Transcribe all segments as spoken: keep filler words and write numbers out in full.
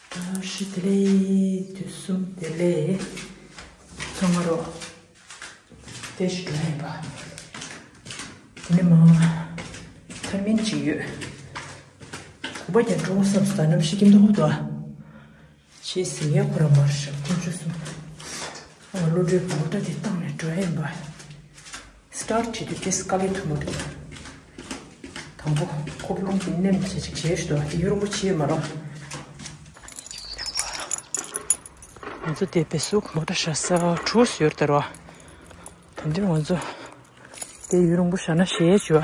བཀྲ་ཤིས་བདེ་ལེགས། དུས་གསུམ་བདེ་ལེགས། ཚང་མ་རོགས། དེ་ཞིག་འགྲོ་ཡིན་པ། དེ་ནས་མ། ཐར་མིན་ཅིག་ཡོད། གོམ་པ་རྒྱག་འགྲོ་བསམ་ས་ནམ་ཞིག་གིན་འདུག་དོ། ཞེས་ཟིན་ཡ་ཁོ་རང་མར་ཞབས་དཀོན་མཆོག་གསུམ། ཨ་བློ་གྲོས་གོམ་པ་དེ་བཏང་ནས་འགྲོ་ཡིན་པ། སི་ཊར་བྱེད་དུས་ཏེ་དཀའ་ལས་ཐུག་མ་ཐུབ། དང་པོ་ཁོ་རླུང་གི་ནེམ་བྱེད་ཅིག་བྱས་ཤི་དོ་ཡུ་རུ་མོ་བྱེད་མ་རོགས། ང་ཚོ་དེ་བེ་སུག་མོ་ཊ་ཤ་ས་གྲུ་ཟོར་དར་བ། དོན་དུ་ང་ཚོ་དེ་ཡུན་རིང་པོ་བཞག་ན་ཞེས་བྱ་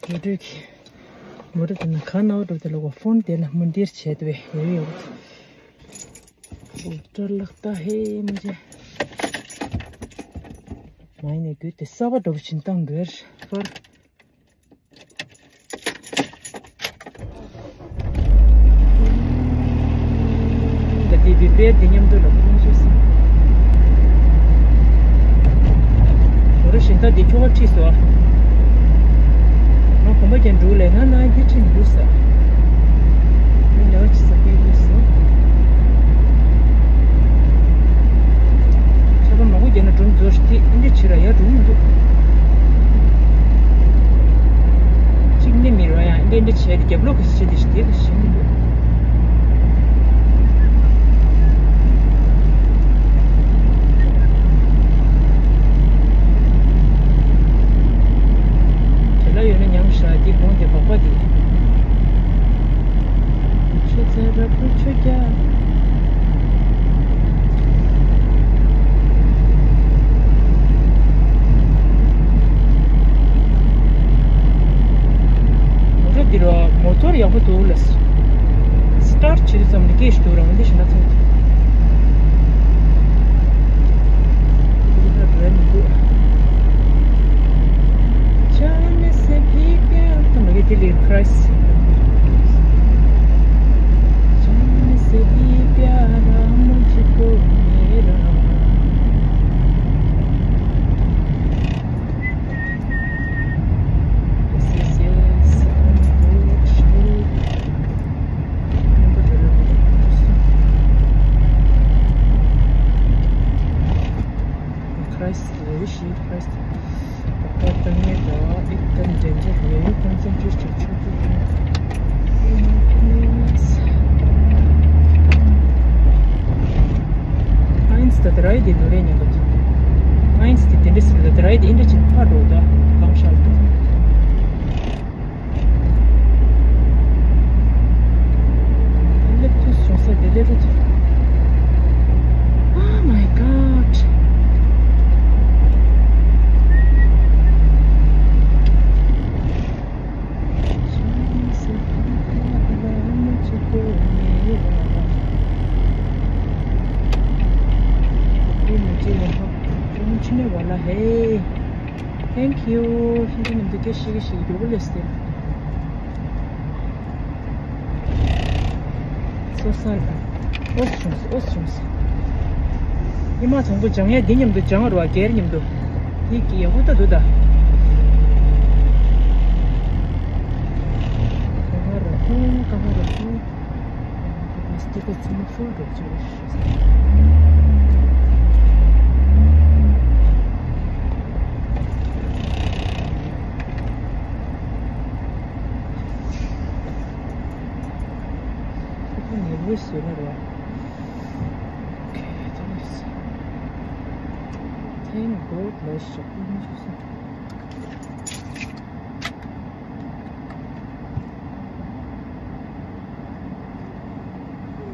བ། མོ་ཊ་གི་མོ་ཊ་དེ་ན་ག་ན་བ་འགྲོ་དེ་ལ་བ་ཕོན་དེ་ལ་མུ་འདིར་བྱས་ཏེ་ཡོད་ཡོད། ཨོ་ཏྲ་ལག་ཏ་ཧེ་མ་ཇེ། མ་ཡིན་ནས་དགོས་དེ་ས་བ་འགྲོ་བ་ཕྱིན་བཏང་དགོས་པར། ད་དེ་བི་པེར་དེ་མཉམ་དུ་ལ་ཁོང་ཆུ་སོང་། ད་རུ་ཞིང་ཐག་དེ་ཁྱོ་ག་ཁྲིད་སོ། ང་གོམ་པ་ཀྱང་འགྲོ་ལས་ང་ན་ཧི་ཁྲིད་འགྲོ་ས། ང་ཡང་ཅི་ས་ཀའི་འགྲོ་སོ། ཆ་པ་མང་པོ་རྒྱབ་ན་སྒྲུང་རྫོགས་ཤིག་དེ་འདི་འདྲ་བྱེད་ར་ཡ་སྒྲུང་མི་འདུག་གཅིག་ནི་མི་རོ་ཡང་འདི་འདྲ་བྱས་ཏེ་རྒྱབ་ལོག་གི་བྱེད་དེ་ཞིག་དེ་ལ་ཞིག་མི་འདུག་དེ་ལ་ཡོད་ན་ཉམས་ཤ་དེ་གོང་དེ་བག་པ་དེ། ཆུ་ཚན་རབ་ཏུ་ཆུ་རྒྱག་མོ་ཊ་འདི་རུ་མོ་ཊ་ཡག་པོ་འདུག་ལ། སི་ཊར་བྱེད་དུས་ཙམ་ནས་སྐད་ཞིག་འདུག་རང་འདི་ཞིག་ན་ཚོད། འདི་ལ་འགྲོ་ཡ་མི་འདུག Jamais se vive, ཁ་ར་སི། Jamais se vive, ར་མོ་ཅི་པོ་མེ་ར། This is it, so good. Christ, very she Christ. Papa Tanya da, एकदम danger है, ये concentrate कर चुकी है। Eins da drei de Lorena da. Eins de Dennis da drei de Inda chin pa do da. Kam shal da. སླེབས་དུས་བྱུང་ས་དེ་སླེབས་དུས། Oh my God. Thank you. ཁྱེད་ཚོ་ནམ་དུས་སྐད་ཤིག་ཤིག་ཡོད་པ་ལས་ཟེར། སོ་སོ་ལ། ཨོ་བྱུང་སོ། ཨོ་བྱུང་སོ། ཉི་མ་དང་པོ་སྦྱང་ཡ་འདི་མཉམ་དུ་སྦྱང་བར་བ་སྒེར་མཉམ་དུ། དེ་གི་ཡག་པོ་ལྟ་འདུག་ད། ག་བ་ར་ཁོང་། ག་བ་ར་ཁོང་། Sticker ཚང་མ་ཧྥུལ་འགྲོ་ཆོག་རེད། ཁོ་ཁོ་ནས་ལུས་བཟོས་ན་རེད་བ། Okay, that is, thank God ལ་ཞབས་ཕྱི་ཞུ་སོང་།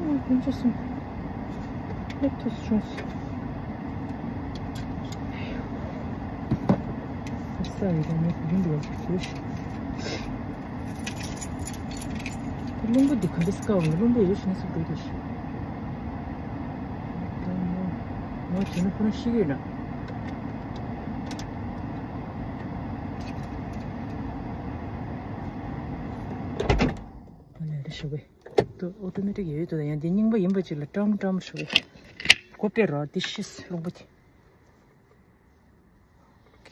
ཨ་ཁོང་ཚོ་སོང་། སླེབས་ཐུབ་བྱུང་སོང་། ས་ཡི་རང་མོས་རིང་དུ་བ་ཞིག་བཟོས་ཤིག་རླུང་བུ་འདི་ག་འདྲ་སྐབས་རླུང་བུ་ཡོད་ཤིང་སུ་འགྲོ་དུ་ཤིག་ང་བྱས་ན་ཁོ་རང་ཤི་གི་ཡོད་ན། ཨ་ལས་རེ་ཞུ་གི་ཏུ་ཨོ་ཏོ་མེ་ཊིག་ཡོད་དུ་ཡང་འདི་རྙིང་པ་ཡིན་པ་ཅིག་ལ་ཀྲམ་ཀྲམ་ཞུ་གི་ཀོ་པེ་རོ་འདི་ཤིས་རླུང་བུ་དེ།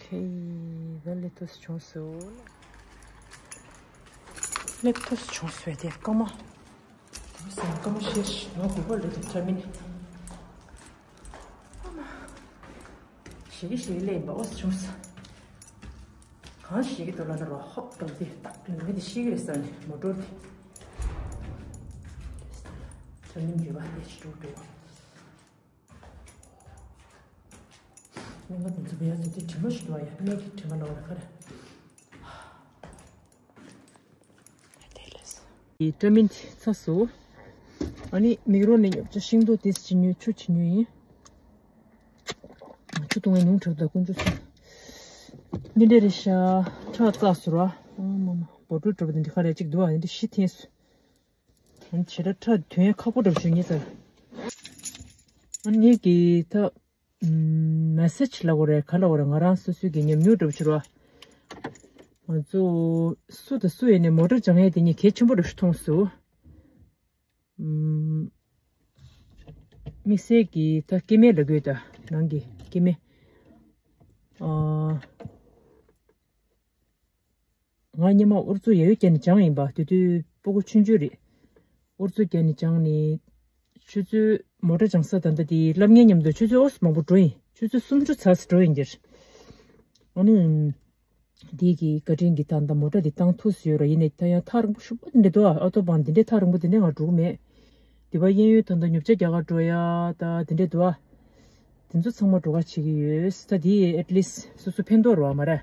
ཁེ། ད་སླེབས་ཐུབ་བྱུང་སོང་། སླེབས་ཐུབ་བྱུང་སོང་དེ་སྐར་མ། སེམས་ཀ་མ་ཤེས་ཤི་ང་དགུ་པ་ལོས་དེ་ཐར་མིན། ཞེ་གི་ཞེ་གི་ལས་ཡིན་པ་ཨོ་བྱུང་ས། གང་ཞེ་གི་དོ་ལ་ན་རོ་ཧོབ་ཏོ་དེ་ཏག་ཏུ་མི་དེ་ཤེས་གི་རེད་ས་ནི་མོ་ཊོར་དེ། ཐར་མིན་འགྱོད་པ་དེ་ཞི་དྲུག་འགྲོ། སྨན་ཁང་དུ་འཛུལ་བའི་ཡ་ཚོ་དེ་དྲི་མ་ཞིག་འདུག་ཨ་ཡ་སྨན་གྱི་དྲི་མ་ལོག་ལ་ཁ་རེ། ཡི་ཏྲ་མིན་ཚ་སོ། ཨ་ནི་མིག་རོ་ནས་ཉོབ་ཆ་ཤིང་ཏོག་དེ་ཅི་ཉོས་ཆུ་ཅི་ཉོས་ཡིན། ཆུ་འཐུང་བའི་ཉུང་དྲགས་དང་དཀོན་མཆོག་གསུམ། འདི་འདྲ་རེད་ཤག་ཁྲག་བཙགས་སོ་ར། ཨ་མ་མ་བོ་ཀྲུ་གྲོ་པ་འདི་འདྲ་ཁ་རེ་གཅིག་འདུག་ཨ་འདི་འདྲ་ཤི་ཐེངས་སོ། ཨ་ནི་བྱེ་བྲག་ཁྲག་དོན་ཁག་པོ་འདྲ་པོ་བྱུང་ངེས་ཚར། ཨ་ནི་ངེད་ཀྱི་ད། མེ་སེ་ཇི་ལབ་དགོས་རེད་ག་ལབ་དགོས་རེད། ང་རང་སོ་སོའི་གི་ཉམས་མྱོང་འདྲ་པོ་ཅིག་རེད་བ། ང་ཚོ་སུ་དང་སུ་ཡིན་ནའི་མོ་ཊ་སྦྱང་ཡས་དེ་ཉིད་གལ་ཆེན་པོ་འདྲ་པོ་ཞིག་མཐོང་སོང་། ཨམ། དམིགས་བསལ་གྱི་ད་སྐྱེ་དམན་ལབ་དགོས་ད་ནང་གི་སྐྱེ་དམན། ཨ། ང་སྔོན་མ་ཨུ་ཚུགས་ཡ་ཡོ་བརྒྱབ་ནས་སྦྱངས་ཡིན་པ། དེ་དུས་སྤུ་གུ་ཆུང་ཆུང་རེད། ཨུ་ཚུགས་བརྒྱབ་ནས་སྦྱངས་ནས། ཆུ་ཚོད་མོ་ཊ་སྦྱང་ས་ད་ལྟ་དེ་སློབ་གཉེར་མཉམ་དུ་ཆུ་ཚོད་ཨོ་ཙམ་མང་པོ་འགྲོ་ཡིན། ཆུ་ཚོད་སུམ་ཅུ་ཚར་ཙམ་འགྲོ་ཡིན་གྱི། ཨ་ནི། དེ་གི་བཀའ་དྲིན་གྱིས་ད་ལྟ་མོ་ཊ་དེ་བཏང་ཐུབ་ཟེར་ཡོད་ར། ཡིན་ནའི་ད་ཡང་ཐག་རིང་པོ་ཞེ་པོ་འདི་འདུག་ཨ་ཨོ་ཏོ་བང་འདི་འདྲའི་ཐག་རིང་པོ་འདི་འདྲའི་ང་འགྲོ་གི་མེད། འདི་པ་གཡས་གཡོན་ད་ལྟ་ཉོ་ཆ་རྒྱག་ག་འགྲོ་ཡ་ད་དེ་འདྲས་འདུག་ཨ། དེ་ཚོ་ཚང་མ་འགྲོ་ག་བྱེད་ཀྱི་ཡོད། ད་དེ་at least་སོ་སོ་ཕན་ཐོགས་རེད་བ་མ་རེད།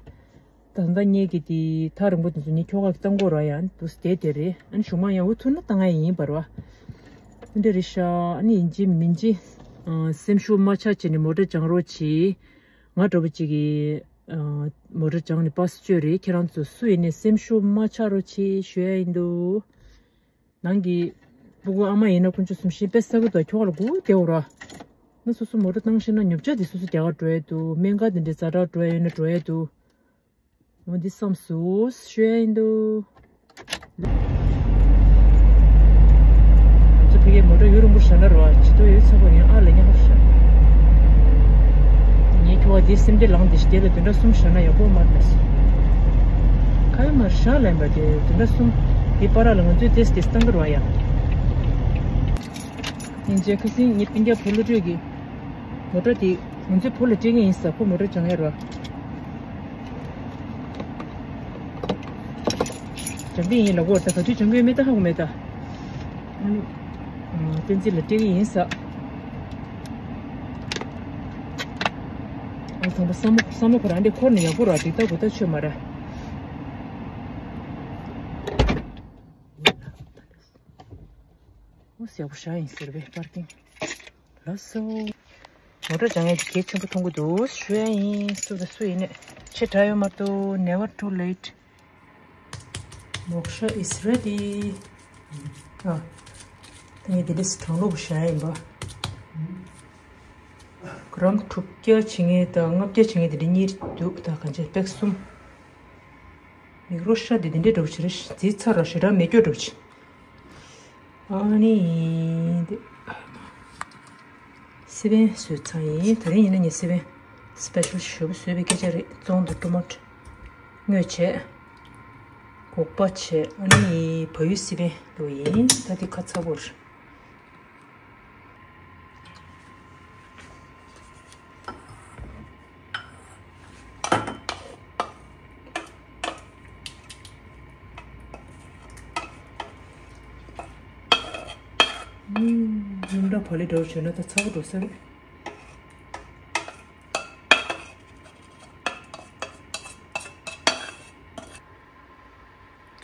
ད་ད་ལྟ་ངེད་ཀྱི་དེ་ཐག་རིང་པོ་དེ་ཚོ་ངས་ཁྱོ་ག་གི་བཏང་དགོས་ར་ཡང་འདུག་སེ་བསྡད་དེ་རེད། ཨ་ནི་གཞུག་མ་ཡང་འུ་ཐུག་ན་བཏང་ཡ་ཡིན་པ་རེད་བ། དེ་འདྲ་རེད་ཤག་ཨ་ནི་ཡིན་གཅིག་མིན་གཅིག་སེམས་ཤུགས་མ་ཆག་བྱས་ནས་མོ་ཊ་སྦྱང་རོགས་གྱིས། ང་འདྲ་པོ་གཅིག་གིས་མོ་ཊ་སྦྱངས་ནས་པ་སེ་བཅོས་རེད། ཁྱེད་རང་ཚོ་སུ་ཡིན་ནའི་སེམས་ཤུགས་མ་ཆག་རོགས་གྱིས་ཞུ་ཡ་ཡིན་འདུག་ནང་གི་སྤུ་གུ་ཨ་མ་ཡིན་ན་དཀོན་མཆོག་གསུམ་ཤེས་པས་ས་གི་དོ་ཁྱོ་ག་ལ་སྒུག་བསྡད་འོ་ར། ན་སོ་སོ་མོ་ཊ་བཏང་ཤེས་ན་ཉོ་ཆ་དེ་སོ་སོ་རྒྱག་ག་འགྲོ་ཡ་འདུག་སྨན་ཁང་དེ་འདྲའི་ཛ་དྲག་འགྲོ་ཡ་ཡོད་ན་འགྲོ་ཡ་འདུག་འོ་འདི་བསམ་སོང་ཞུ་ཡ་ཡིན་འདུག་ང་ཚོ་ཕ་གིའི་མོ་ཊ་ཡུན་རིང་པོ་བཞག་ན་རོ་ཇི་ལྟར་ཡོད་ཚ་པོ་ཡིན་ཨ་ལ་ཉག་པོ་བཞག་ངའི་ཁྱོ་ག་འདི་སེམས་ཁྲལ་ལངས་ཏེ་ཞི་བདེ་ལ་བདུན་ཕྲག་གསུམ་བཞག་ན་ཡག་པོ་མ་རེད་མ་གཞི། ཁ་ཡ་མར་བཞག་ལན་པ་དེ་བདུན་ཕྲག་གསུམ་དེ་པ་ར་ལ་ང་ཚོས་ཏེས་ཏེས་བཏང་གི་རོ་ཡ། སྙིང་རྗེ་ཁ་སང་ངའི་སྤུན་ཀྱག་བུ་བློ་གྲོས་ཀྱིས་མོ་ཊ་དེ་ང་ཚོའི་བུ་ལ་སྤྲད་ཀྱི་ཡིན་ས། ཁོ་མོ་ཊ་སྦྱང་ཡ་རོ། སྦྱང་གི་ཡིན་ལབ་གོ་ད་ག་དུས་སྦྱང་གི་ཡོད་མེད་ད་ཧ་གོ་མེད་ད། ཨ་ནི། བསྟན་འཛིན་ལ་སྤྲད་ཀྱི་ཡིན་ས། ཨ་ཚང་མ་བསམ་བློ་བསམ་བློ་ཁོ་རང་འདི་འཁོར་ནས་ཡག་པོ་ར་འགྲིག་ཐག་གོ་ཐག་ཆོད་མ་རེད། ཨོ་ཡག་པོ་བཞག་ཡིན་ཟེར་བས་པར་ཀིང་། ལགས་སོ། མོ་ཊ་སྦྱང་ཡས་ཀྱི་གལ་ཆེན་པོ་མཐོང་གི་འདུག་ཞུ་ཡ་ཡིན་སུ་དང་སུ་ཡིན་ནས་ཆེ་དྲག་ཡོད་མ་གཏོགས་never too late། Moksha is ready། ཨ། ད་ངས་འདི་འདྲས་སུ་གྲང་རླུང་བཞག་ཡིན་པ། གྲམ་དྲུག་བརྒྱ་བྱེད་མཁན་དང་ལྔ་བརྒྱ་བྱེད་མཁན་དེ་འདྲ་གཉིས་འདུག་ད་གང་ཅི་པེག་གསུམ། མིག་རོ་ཤ་དེ་དེ་འདྲའི་འདྲ་པོ་ཅིག་རེད། རྫིག་ཚར་ར་ཞེ་དྲག་མེད་སྐྱོ་འདྲ་པོ་ཅིག་ཨ་ནི་དེ། སི་པན་བཟོས་ཚར་ཡིན། དེ་རིང་ཡིན་ན་ངས་སི་པན་སི་པེ་ཤལ་ཞེ་པོ་བཟོས་པའི་སྐད་ཆ་རེད། བཙོང་དང་ཊོ་མ་ཊོ་དངོས་བྱས། སྒོག་པ་བྱས། ཨ་ནི་བལ་ཡུལ་སི་པན་ལོ་ཡིན། ད་དེ་ཁ་ཚ་པོ་རེད། ཨུམ། སྙིང་ཁྲག་བ་ལི་འདྲ་བོ་བྱས་ན་ད་ཚ་པོ་འགྲོ་ས་རེད།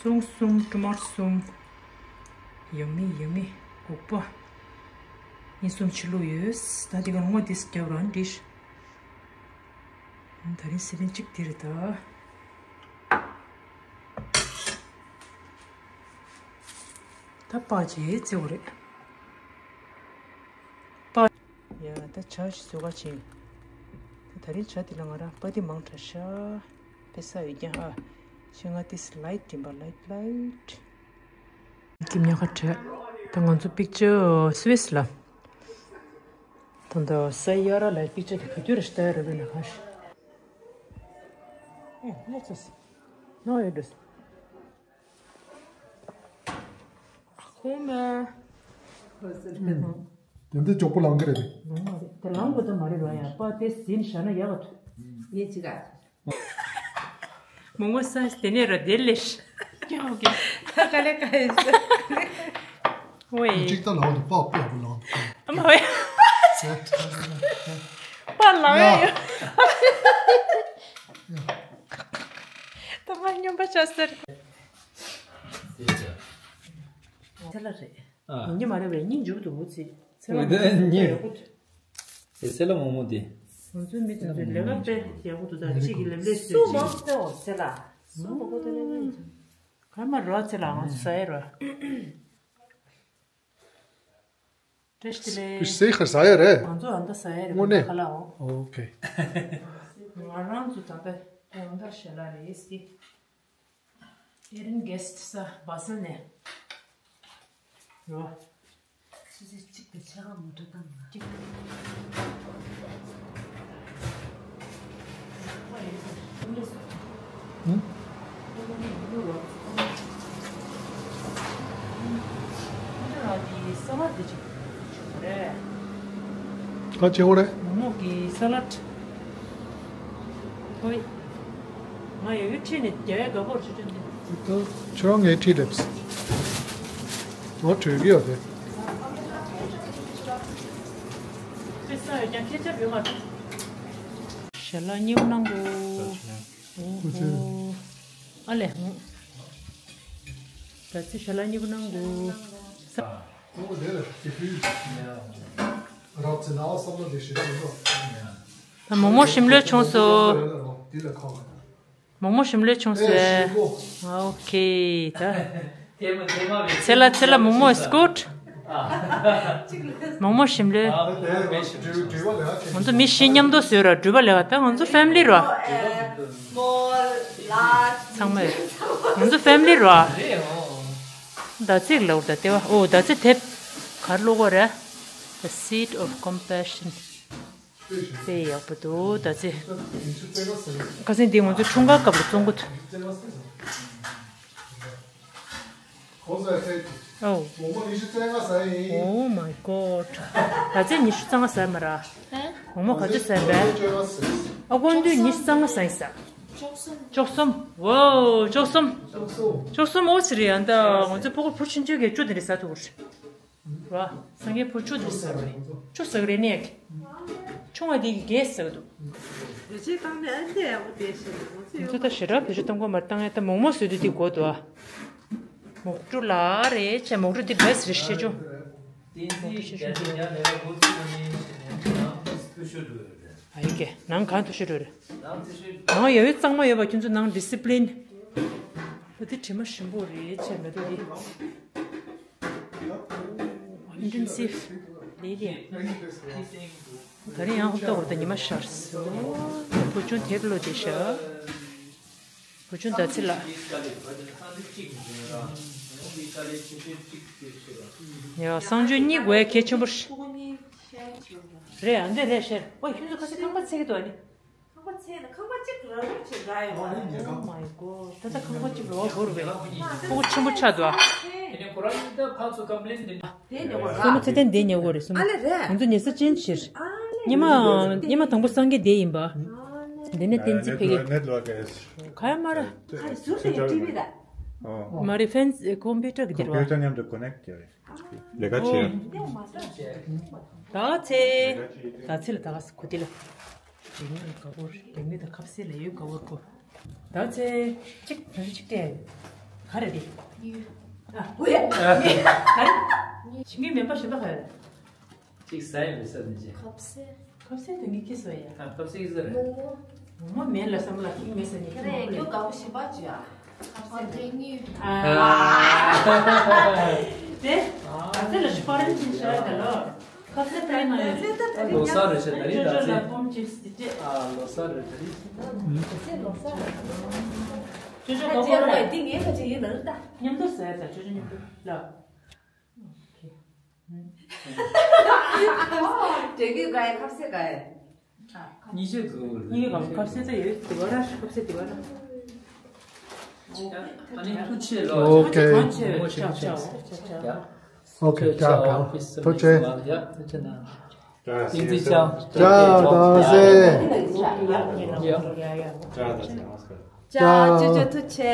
བཙོང་གསུམ་ཊོ་མ་ཊོ་གསུམ། ཡང་མི་ཡང་མི་སྒོག་པ། ཨིན་གསུམ་ཕྱི་ལུགས་ཡོད། ད་དེ་ག་ལོ་ངོ་དེ་སྐྱབས་རང་འདྲིས། ད་རིང་སི་པན་གཅིག་དེ་རེད་ད། ད་པ་ཅེ་ཙེ་བོ་རེད། པ། ཡ་ད་ཇ་ཞིག་བཟོ་ག་ཕྱིན། ད་ད་རིང་ཇ་དེ་ལ་ང་རང་པ་ཏི་མང་དྲགས་ཤག་ཕེ་ས་ཡོད་ཀྱང་ཨ། ཤི་ང་ཏིས་ལའིཊ་དྲན་པ་ལའིཊ་ལའིཊ། ཀིམ་ཉག་ཁ་བྲལ། ད་ང་ཚོ་པིག་ཅར་སི་ཝིས་ལ། ད་ད་ས་ཡ་ར་ལའི་པིག་ཅར་དེ་ག་དུས་ར་ཤི་ད་ཡ་ར་བས་ན་ཁ་ཤི། ཨེ་ལེ་ཙི་སི། ནོ་ཡོད་འདུག་ཁོ་མ། དེ་འདྲ་མགྱོགས་པོ་ལང་གི་རེད། ལང་མ་རེད། དེ་ལང་དགོས་ད་མ་རེད་རོ་ཡ། པ་དེ་ཟིན་བཞག་ན་ཡག་ག་ཐུ། ངས་ཅི་ག་མོ་མོ་ས་དེ་ནས་ར་དེ་ལས་ཀྱང་གི་ཀ་ལེ་ཀ་ཡེ་ས། ཝེ། གཅིག་ད་ལང་དུ་པགས་པགས་པོ་ལང་དུ། ཨ་མ་ཝེ། པ་ལང་ཡ་ཡོད། ད་མ་སྙོམས་པ་ཆགས་ཟེར། ཚེ་ལ་རེད། ཨ། ཡིན་གྱི་མ་རེད་པས། སྙིང་རྗེ་པོ་འདུག་ཚེ། ཚེ་ལ་མོ་མོ་དེ་ཡག་པོ་འདུག་ཨེ། ཚེ་ལ་མོ་མོ་དེ། ང་ཚོའི་མི་དེ་ཚོས་ལས་ཀ་དཔེ་ཡག་པོ་འདུག་ད་གཅིག་གིས་ལེབ་ལེབ་བཟོས་སུ་ཅིག་མང་སྟེ་འོ་ཚེ་ལ། སུ་མང་པོ་དེ་ལས་ལེན་ཚོ། གར་མ་རོ་ཚེ་ལ་ང་ཚོ་ཟ་ཡི་རོ། བཀྲ་ཤིས་བདེ་ལེགས། ཟེ་ཁར་ཟ་ཡ་རེད། ང་ཚོ་ཨ་མདའ་ཟ་ཡ་རེད། དངོས་གནས། ཁ་ལག་འོ། ཨོ་ཁེ། ང་རང་ཚོ་ད་ལྟ་ཨ་མདའ་ཞལ་ལག་རེད་ཟེ། ཨེ་རིན་གྷེ་སི་ཊི་ས་བ་སེལ་ནས། རོ། ཙི་ཙི་གཅིག་གི་ཆ་ག་མོ་ཊ་བཏང་ན། གཅིག་ཧུམ། ས་ལ་དེ་གཅིག་རེད། ད་ཆེ་བོ་རེད། མོག་མོག་གི་ས་ལད། ཧོꯏ། ང་ཡོད་ཡོད་ཁྲིད་ནས་རྒྱ་ཡ་དགའ་པོར་ཆུ་ཆུ་འདི། ཁྱོད་རང་ངའི་ཁྲིད་ལེབས། ང་གྲོས་ཀྱི་ཡོད་དེ། དཔེ་ས་ཡོད་ཀྱང་ཁྱེད་ཅག་ཡོད་མ་རེད། ཞལ་ལག་གཉིས་པོ་གནང་གོ། ཨོ་ཧོ། ཨ་ལེ། ད་ཚེ་ཞལ་ལག་གཉིས་པོ་གནང་གོ། ས། ཁོང་གི་ལས་ལ་དེ་བུའི་རབ་ཚེ་ནའོ་བསམ་བློ་དེ་ཞེ་དྲག་མི་འདུག་ད་མོག་མོག་ཞིམ་ལོས་བྱུང་སོ། འདི་ལ་ཁོང་མོག་མོག་ཞིམ་ལོས་བྱུང་སོ། ཨོ་ཁེ་ད། ཚེ་ལ་ཚེ་ལ་མོག་མོག་is good། མོག་མོག་ཞིམ་ལོས། ང་ཚོ་མི་བཞི་མཉམ་དུ་བཟོས་ར་འགྲུལ་པ་ལས་བ། ད་ང་ཚོ་ཕེ་མི་ལི་ར། ཚང་མ་ཡོད། ང་ཚོ་ཕེ་མི་ལི་ར། ཟླ་ཚེས་ལ་འུར་ད་ལྟེ་བ། ཨོ་ཟླ་ཚེས་དེབ་གར་ཀློག་གོ་རེད། The Seed of Compassion། དཔེ་ཡག་པོ་འདུག་ཟླ་ཚེས། ཁ་སང་འདི་ང་ཚོ་འཁྲུངས་སྐར་སྐབས་ལ་བཙོང་གོ་ཐུ། ཨོ། Oh my god། ཟླ་ཚེས་ཉི་ཤུ་རྩ་ལྔ་ཟེར་མ་ར། མོག་མོག་ག་ཚོད་ཟེར་བས། ཨ་དགོང་དུས་ཉི་ཤུ་རྩ་ལྔ་ཟེར་ས། བཅུ་གསུམ། ཝའོ་བཅུ་གསུམ། བཅུ་གསུམ་ཨོ་ཙི་རེད་ཨ། ད་ང་ཚོའི་ཕྲུ་གུ་བུ་ཆུང་ཆུང་གིས་བཅུ་དེ་འདྲ་ཟ་ཐུབ་རེད། ར། སངས་རྒྱས་བུ་བཅུ་དེ་འདྲ་ཟ་རེད། བཅུ་ཟ་གི་རེད་ནས། ཆུང་བ་དེ་གིས་བརྒྱད་ཟ་གི་འདུག་བེད་སྤྱོད་བཏང་ནས་ཨ་འདྲ་ཡག་པོ་དེ་ཞིག་ང་ཚོ་ཡོད། ད་ཞེ་དྲག་བེད་སྤྱོད་གཏོང་གི་མ་རེད། བཏང་ཡ་ད་མོག་མོག་བཟོས་དུས་དེ་དགོས་འདུག་ཨ། མོག་ཕྲུག་ལ་རེད་ཆེ། མོག་ཕྲུག་འདི་བེ་སི་རེད་ཤེས་ཆོ། མོག་ཕྲུག་ཤེས་ཆོ། ཨ་ཡི་གེ་ནང་གང་དུ་ཤོད་རོགས་རེད། ནང་ཡོད་ཡོད་གཙང་མ་ཡོད་པ་ཁྱོད་ཚོ་ནང་ཌི་སི་པི་ལིན། ཨོ་དེ་དྲི་མ་ཞིམ་པོ་རེད་ཆེ་མེ་ཏོག་འདི། Intensive ལེ་ལེ། ད་རིང་ཡང་ཧོབ་ཏོ་ཧོབ་ཏོ་ཉི་མ་ཤར་སོང་། བུ་ཆུང་དེབ་ཀློག་བསྡད་ཤག་བུ་ཆུང་ཟླ་ཚེས་ལགས། ཡ་གསང་སྤྱོད་གཉིས་དགོས་ཡ་གལ་ཆེན་པོ་རེད། རེད་ཨ་འདི་རེད་ཤར། ཨོ་ཁྱོད་ཚོ་ཁ་སང་ཁང་པ་ཚད་ཀྱི་འདུག་ཨ་ནི། ཁང་པ་ཚད་ན་ཁང་པ་གཅིག་ར་རོགས་བྱེད་ར་ཡོང་བ་རེད། Oh my god། ད་ལྟ་ཁང་པ་གཅིག་ར་བོར་བས་ཕྲུ་གུ་ཆེན་པོ་ཆགས་འདུག་ཨ། དེ་ནས་ཁོ་རང་ཉིད་ད་ཕར་ཚུར་ཀམ་པི་ལེན་དེ། དེ་ཉོ་གོ་ར། སོ་མ་ཚེ་བརྟན་དེ་ཉོ་གོ་རེད་སོ་མ། ཨ་ལེ་རེད། ང་ཚོ་ཉལ་ས་ཅན་ཕྱིར། ཨ་ལེ། ཉི་མ་ཉི་མ་དང་པོ་སངས་རྒྱས་དེ་ཡིན་པ། ཨ་ལེ། དེ་ནས་བསྟན་འཛིན་ཕ་གི། ནེཊ་ཝརྐ་ཨེ། ག་ཡ་མ་ར། ཁ་ཟུར་དུ་ཊི་བི་ད། མ་རེད་ཕེན་སི་ཀམ་པུ་ཊར་གི་དེ་ར་བ། ཀམ་པུ་ཊར་མཉམ་དུ་ཀོ་ནེག་ཊ་ཡོད་རེད། ལས་ཀ་བྱེད། ད་ཚེ། ད་ཚེ་ལ་ད་ག་ས་གོ་དེ་ལ། དེ་ནས་དགའ་བོར་དེ་ནས་ད་ཁ་ཟས་ལ་ཡོད་དགའ་བོར་གོ། ད་ཚེ། གཅིག་བོད་གཅིག་སྟེ། ག་རེ་རེད། ཨ་ཧུ་ཡ། ག་རེ། ཞིང་གི་མེད་པ་གཞན་པ་ག་རེ། གཅིག་ཟ་ཡི་མི་ཟ་ནི་ཅི། ཁ་ཟས། ཁ་ཟས་དེ་ངས་ཁྱེར་སོང་ཡ། ཨ་ཁ་ཟས་ཟ་རེད། མོག་མོག་མོག་མོག་མེད་ལ་བསམ་ལ་ཁྱེར་མེད་ཟ་ནི་ཁྱེར་རེད་མོག་ཁྱོད་རེད། དགའ་པོ་ཞིམ་པ་བྱོས་ཨ། ཁ་ཟས་དེ་ཉོས། ཨ། དེ། ཨ་ཚེ་ལ་ཤི་པ་རེད་ཅིག་ཤི་ར་དེ་ལོ། ཁ་ཟས་དེ་ན་ཡོད། ལོ་གསར་རེད་ཤག་ད་རིང་ད་ཚེ། ཅོ་ཅོ་ལ་པོམ་ཅིབ་སི་དེ་སྤྲད། ཨ་ལོ་གསར་རེད་ད་རིང་། ལོ་གསར་རེད། ཅོ་ཅོ་ལོ་གསར་རེད། འདི་ངའི་ཁ་ཅིག་ཡིན་ལ་རེད་ད། མཉམ་དུ་ཟ་ཡ་ད་ཅོ་ཅོ་མཉམ་དུ་ལ། ཨོ་ཁེ། དྲན་གྱི་དགའ་ཡ་ཁ་ཟས་དགའ་ཡ། གཉིས་ཆ་དགའ་བོ་རེད། གཉིས་ཀ་ཁ་ཟས་ད་ཡོད་དེ་བ་ར་ཁ་ཟས་དེ་བ་ར། ཨ་ནི་ཐུགས་རྗེ་ལོ། ཨོ་ཁེ། གང་ཆེ་ཆག་ཆག་ཆག་ཆག། ཨོ་ཁེ། ཅག་གང་། ཐུགས་རྗེ་ཆེ། ཡ། ཐུགས་རྗེ་གནང་། ཏིང་ཙི་ཅག་ཅག་ཏང་སེ། ཡ། ཅག་ཅོ་ཅོ་ཐུགས་རྗེ་ཆེ།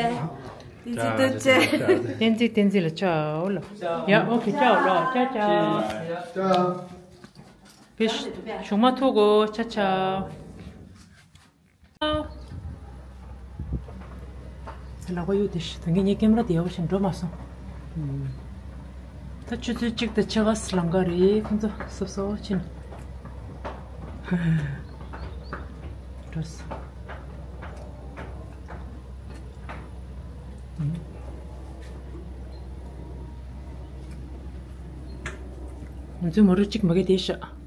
ཏིང་ཙི་ཐུགས་རྗེ་ཆེ། ཏིང་ཙི་ཏིང་ཙི་ལ་ཅག་ལ། ཡ། ཨོ་ཁེ། ཅག་ལ། ཅག་ཅག་ཅག་ཕེ་ཤ་ཆུང་མ་ཐུག་གོ། ཅག་ཅག་ལག་པ་གཡུག་དེ་ཤི། ད་ངས་ངའི་ཀེམ་ར་དེ་ཡག་པོ་བྱས་འགྲོ་མ་སོང་། ད་ཆུ་ཚོད་གཅིག་དང་ཕྱེད་ཀ་ལམ་ཁ་རེད། ཁོང་ཚོ་སོབ་སོབ་ཕྱིན་འགྲོ་སོང་། ང་ཚོའི་མོ་རུ་གཅིག་མ་གི་དེ་ཤ།